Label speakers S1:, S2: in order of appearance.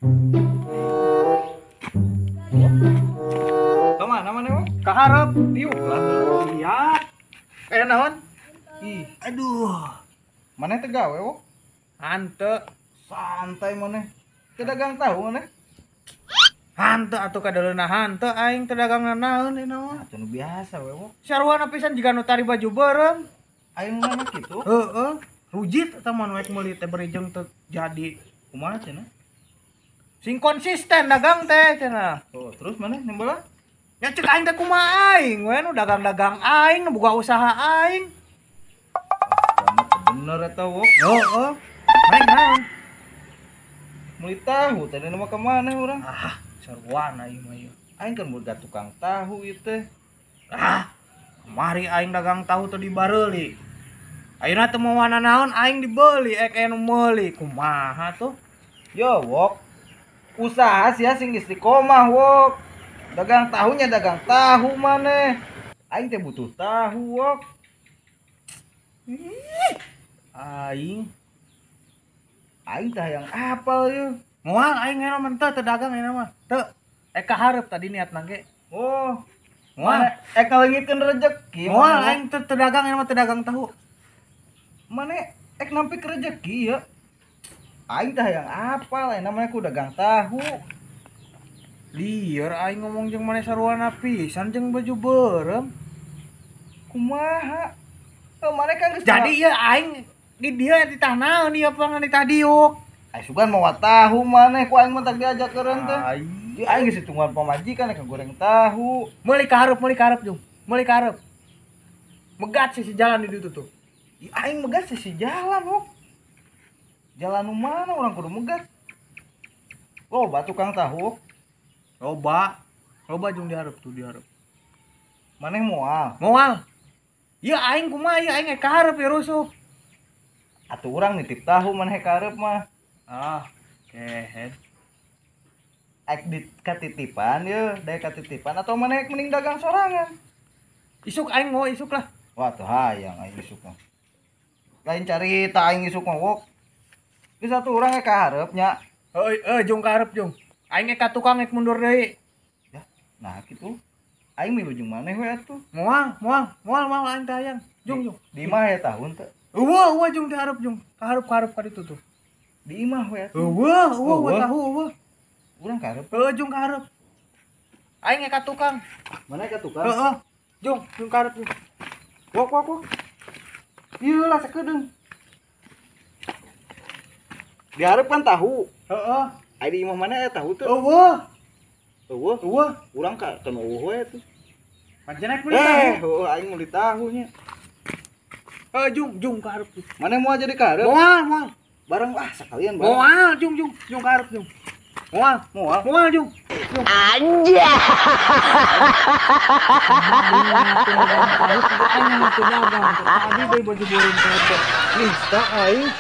S1: Kemana mana wong?
S2: Ka hareup
S1: diuk lah.
S2: Iya. Aya naon?
S1: Ih,
S2: aduh.
S1: Maneh teh gawe wong?
S2: Hanteu.
S1: Santai maneh. Teu dagang tahu maneh?
S2: Hanteu atuh kadaleuna hanteu aing teu dagang naon ieu mah.
S1: Atuh nu biasa we wong.
S2: Sarwana pisan jiga nu tari baju beureum.
S1: Aing mah kitu.
S2: Heeh. Rujit eta mah nu meuli teh beri jeung teu jadi.
S1: Kumaha cenah?
S2: Sing konsisten dagang teh cenah.
S1: Oh, terus maneh nembelah?
S2: Ya cek aing teh kumaha aing we nu dagang-dagang aing, nu boga usaha aing.
S1: Bener eta wok.
S2: Heeh. Rek naon?
S1: Meuli tahu tadi nama ka mana urang?
S2: Ah, sarwana ieu mah ieu.
S1: Aing kan boga tukang tahu ieu teh.
S2: Ah, kemari aing dagang tahu teh dibareuli. Ayeuna teu mawana naon aing dibeli ek anu meuli. Kumaha tuh?
S1: Yo wok. Usaha sia sing istiqomah wok. Dagang tahunya dagang tahu maneh. Aing teh butuh tahu wok.
S2: Ih, aing
S1: aing teh yang apal yeuh.
S2: Moal aing eta mah teu dagang eta mah. Teu. Ka hareup tadi niatna ge.
S1: Oh,
S2: moal
S1: ek ngaleungitkeun rejeki.
S2: Moal aing teu dagang eta mah teu dagang tahu.
S1: Maneh ek nampik rejeki ya. Aing teh yang apal eta mah ku dagang tahu.
S2: Lieur aing ngomong jeung maneh sarwana pisan jeung baju beureum.
S1: Kumaha? Maneh kan geus
S2: jadi ieu aing di dieu titah naon ieu pangan titah diuk.
S1: Ai sugan mawa tahu maneh ku aing mah tak diajak keureun teh. Aing geus ditungguan pamajikan ek goreng tahu.
S2: Meuli ka hareup jung. Meuli ka hareup. Megat sisi jalan di ditu tuh.
S1: Aing megat sisi jalan, wok. Jalan nu mana urang kudu megat? Loba tukang tahu.
S2: Loba. Loba jung di hareup tuh, di hareup.
S1: Maneh moal?
S2: Moal. Ieu aing kumaha ieu aing ka hareup ya rusuh.
S1: Atuh urang nitip tahu maneh ka hareup mah.
S2: Ah, kehed.
S1: Ek di katitipan ye, daek katitipan atau maneh mending dagang sorangan.
S2: Isuk aing mau isuk lah.
S1: Wah, tuh hayang aing isuk mah. Lain carita aing isuk mah wok. Geus atuh urang ka hareup nya.
S2: Heuh, jung ka hareup jung. Aing ka tukang ek mundur deui.
S1: Ya, nah kitu. Aing milu jeung maneh we atuh.
S2: Moal, moal, moal moal aing teh hayang. Jung, jung.
S1: Di imah ya tahun teh.
S2: Eueuh, eueuh jung di hareup jung. Ka hareup ka ditu tuh.
S1: Di imah we atuh.
S2: Eueuh, eueuh tahu eueuh.
S1: Urang ka hareup.
S2: Heueuh jung ka hareup. Aing ka tukang.
S1: Maneh ka tukang?
S2: Heeh. Jung, jung ka hareup jung.
S1: Wok wok wok. Ieu lah sakedeung. Di hareup kan tahu.
S2: Heeh.
S1: Ai di imah mana aya tahu teu?
S2: Eueuh.
S1: Eueuh.
S2: Eueuh.
S1: Urang ka teu eueuh we atuh.
S2: Pancen meuli tahu.
S1: Heueuh aing meuli tahu nya.
S2: Heuh jung, jung ka hareup.
S1: Maneh moal jadi ka hareup?
S2: Moal, moal.
S1: Bareng ah sakalian bareng.
S2: Moal jung jung, jung ka hareup jung. Moal,
S1: moal.
S2: Moal jung. Jung.
S3: Anjay.
S2: Aing teu dagang. Tadi deui baju beureum teh. Nista aing.